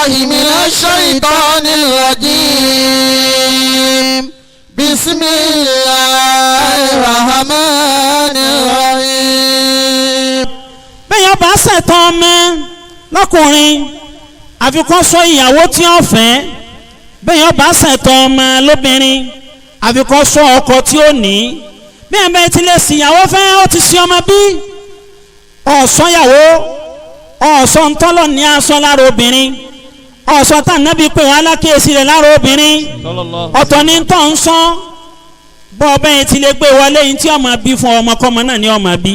بالله من الشيطان الرجيم بسم الله الرحمن الرحيم Bẹ́ẹ̀ yẹn bá ṣẹ̀tọ́ ọmọ lọ́kùnrin, àfikún sọ ìyàwó tí ó fẹ́. Bẹ́ẹ̀ yẹn bá ṣẹ̀tọ́ ọmọ lóbìnrin, àfikún sọ ọkọ tí ó ní. Bẹ́ẹ̀ bẹ́ẹ̀ ti lè sìyàwó fẹ́, ó ti sí ọmọ bí ọ̀sọ́yàwó ọ̀sọ́ ntọ́lọ̀ ní aṣọ lára obìnrin, ọ̀sọ́ tá nàbí pé wọn alákèésí rẹ̀ lára obìnrin. Ọ̀tọ̀ ní tọ́ ń sọ bọ́ ọbẹ̀ yẹn ti lè gbé wọlé yìí tí ọmọ bí fún ọmọkọ́mọ náà ní ọmọ bí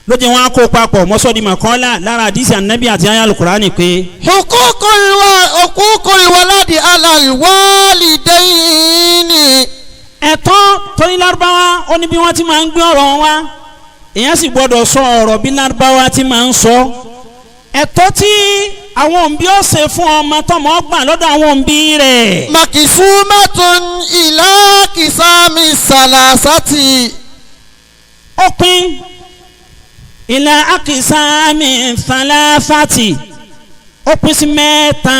lójú wọn kó papọ̀ mọ́sọ́dìmọ̀ kọ́lá lára àdìsí ànábì àti ayé alukurani pé. Hukukul waladi alal walidaini. Ẹ̀tọ́ torí Lárúbáwá ó ní bí wọ́n ti máa ń gbé ọ̀rọ̀ wọn wá, èèyàn sì gbọ́dọ̀ sọ ọ̀rọ̀ bí Lárúbáwá ti máa ń sọ. Ẹ̀tọ́ tí àwọn òǹbí ó ṣe fún ọmọ tọmọ gbà lọ́dọ̀ àwọn òǹbí rẹ̀. Makisumatun ila kisami salasati. Ó pín ìlà akisami salasati, ó pín sí mẹ́ta.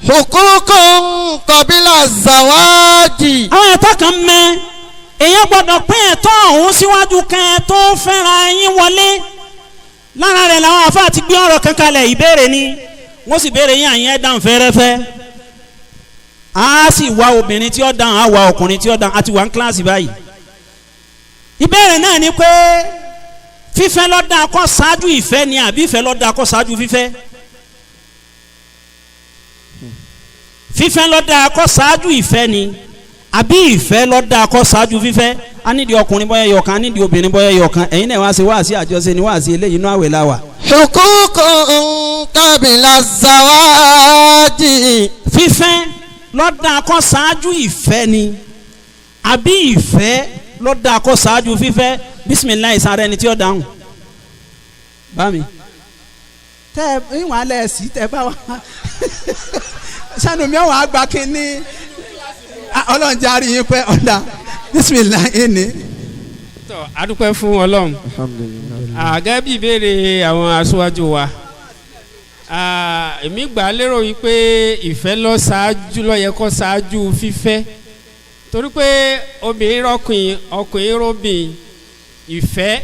Hukukun qabila zawaji. Àwọn ẹ̀tọ́ kan mẹ́ èèyàn gbọ́dọ̀ pín ẹ̀tọ́ ọ̀hún síwájú kẹ́ ẹ tó fẹ́ra yín wọlé. Lára rẹ̀ làwọn àfáà ti gbé ọ̀rọ̀ kan kalẹ̀, ìbéèrè ni wọ́n sì béèrè yín, àyẹn dáhùn fẹ́rẹ́fẹ́. A sì wá obìnrin tí ó dáhùn, á wá ọkùnrin tí ó dáhùn, a ti wà ní kíláàsì báyìí. Ìbéèrè náà ni pé fífẹ́ ló dáa kó ṣáájú ìfẹ́ ni àbí ìfẹ́ ló dáa kó ṣáájú fífẹ́? Fífẹ́ ló dáa kó ṣáájú ìfẹ́ ni àbí ìfẹ́ ló dáa kó ṣáájú fífẹ́? A nídìí ọkùnrin bọ́yá yọkan, a nídìí obìnrin bọ́yá yọkan. Ẹ̀yin náà wá sí wáàsí àjọṣe ni wáàsí eléyìí inú àwẹ̀ la wà. Hukukun qabila zawaji. Fífẹ́ ló dáa kó ṣáájú ìfẹ́ ni àbí ìfẹ́ ló dáa kó ṣáájú fífẹ́? Bisimilayi sáré ẹni tí ó dáhùn. Bá mi. Tẹ ìwọ̀n alẹ́ sí tẹ bá wa sanu mi àwọn àgbà kínní Ọlọ́run jẹ́ àrí yín pẹ́ ọ̀dà bisimilayi ni. Tọ́ a dúpẹ́ fún Ọlọ́run. Àgẹ́ bí ìbéèrè àwọn aṣáájú wa, èmi gbà á lérò wípé ìfẹ́ ló ṣáájú, ló yẹ kó ṣáájú fífẹ́, torí pé obìnrin rọ́kùnrin, ọkùnrin róbìn, ìfẹ́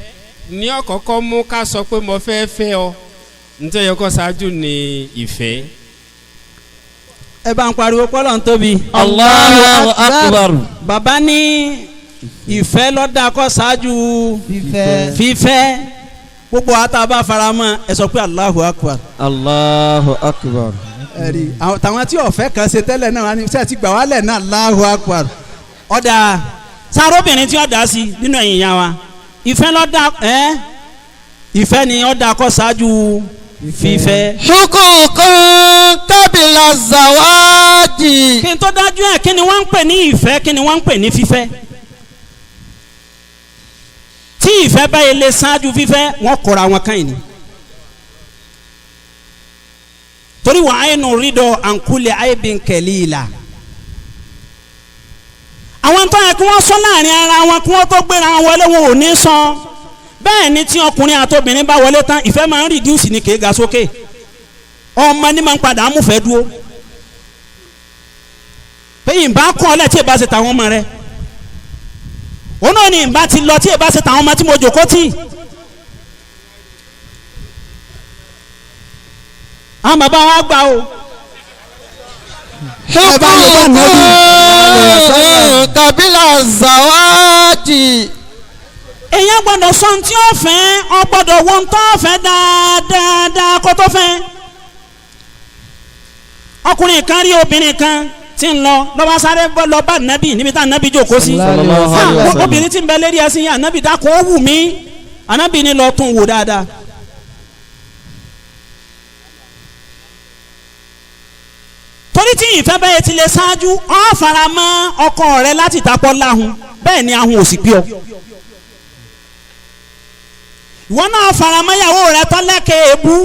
ní ọ̀kọ̀ọ̀kọ̀ mú ká sọ pé mo fẹ́ fẹ́ ọ, nítorí yẹ kó ṣáájú ní ìfẹ́. Ẹ bá ń pariwo pọ́lọ́ ń tóbi. Allahu akbar. Bàbá ní ìfẹ́ ló dáa kó ṣáájú fífẹ́. Gbogbo ata bá faramọ́ ẹ sọ pé Allahu akbar. Allahu akbar. Ẹ̀rí àwọn tí ọ̀fẹ́ kan ṣe tẹ́lẹ̀ náà wọ́n ṣe ti gbà wálẹ̀ náà Allahu akbar. Ọ̀dà sáròbìnrin tí ó dá sí nínú ẹ̀yìn ìyá wa, ìfẹ́ ló dáa ẹ́ ìfẹ́ ni ó dáa kó ṣáájú fífẹ́. Hukukun qabila zawaji. Kí n tó dájú ẹ̀, kí ni wọ́n ń pè ní ìfẹ́, kí ni wọ́n ń pè ní fífẹ́? Tí ìfẹ́ báyìí lè ṣáájú fífẹ́, wọ́n kọra wọn kàn yìí ni. Torí wà á nù rídọ̀ àǹkulẹ̀ àìbí nkẹ̀lí ìlà. Àwọn tó yẹ kí wọ́n sọ láàrin ara wọn kí wọ́n tó gbéra wọn wọlé, wọn ò ní sọ. Bẹ́ẹ̀ ni tí ọkùnrin àtobìnrin bá wọlé tán, ìfẹ́ máa ń rìdíùsì ní kéga sókè. Ọmọ ní máa ń padà amúfẹ́ dúró. Pé ìbá kọ́ ọ lẹ̀ tí ìbá ṣe tàwọn ọmọ rẹ̀, òun náà ni ìbá ti lọ tí ìbá ṣe tàwọn ọmọ tí mo jòkó tì. Àwọn bàbá wa gbà o. Hukukun qabila zawaji. Èèyàn gbọ́dọ̀ sọ ohun tí ó fẹ́, ọ gbọ́dọ̀ wo ohun tó fẹ́ dáadáa kó tó fẹ́. Ọkùnrin kan rí obìnrin kan tí ń lọ lọ́wọ́ sáré lọ bá nàbì níbi tá nàbì jókòó sí. Obìnrin tí ń bẹ lérí ẹṣin yẹn, ànábì dákun ó wù mí, ànábì ní lọ tún wò dáadáa. Torí tí ìfẹ́ bẹ́ẹ̀ ti lè ṣáájú, ọ fara mọ́ ọkọ rẹ láti tapọ̀ láhùn, bẹ́ẹ̀ ni ahùn ò sì pé ọ. Ìwọ náà fara mọ́ ìyàwó rẹ tọ́lẹ́kẹ̀ èébú,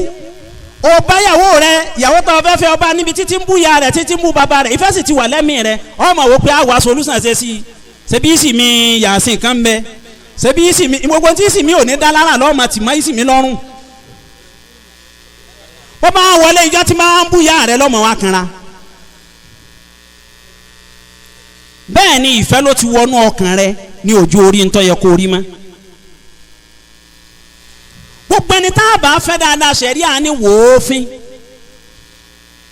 o bá ìyàwó rẹ, ìyàwó tó o fẹ́ fẹ́ ọba níbi títí ń bú ya rẹ, títí ń bú bàbá rẹ, ìfẹ́ sì ti wà lẹ́mìí rẹ, ọmọ wo pé àwa solúsàn ṣe sí i, ṣebí ìsì mi yàsìn kan bẹ, ṣebí ìsì mi gbogbo tí ìsì mi ò ní dá lára lọ́mọ tì mọ́ ìsì mi lọ́rùn. Bó Bó bá wọlé ìjọ tí máa ń búyà rẹ lọ́mọ wa kanra. Bẹ́ẹ̀ ni ìfẹ́ ló ti wọnú ọkàn rẹ ní ojú orí ntọ́ yẹ kó rí mọ́. Gbogbo ẹni tá a bá fẹ́ dáadáa ṣẹ̀rí à ní wòófin.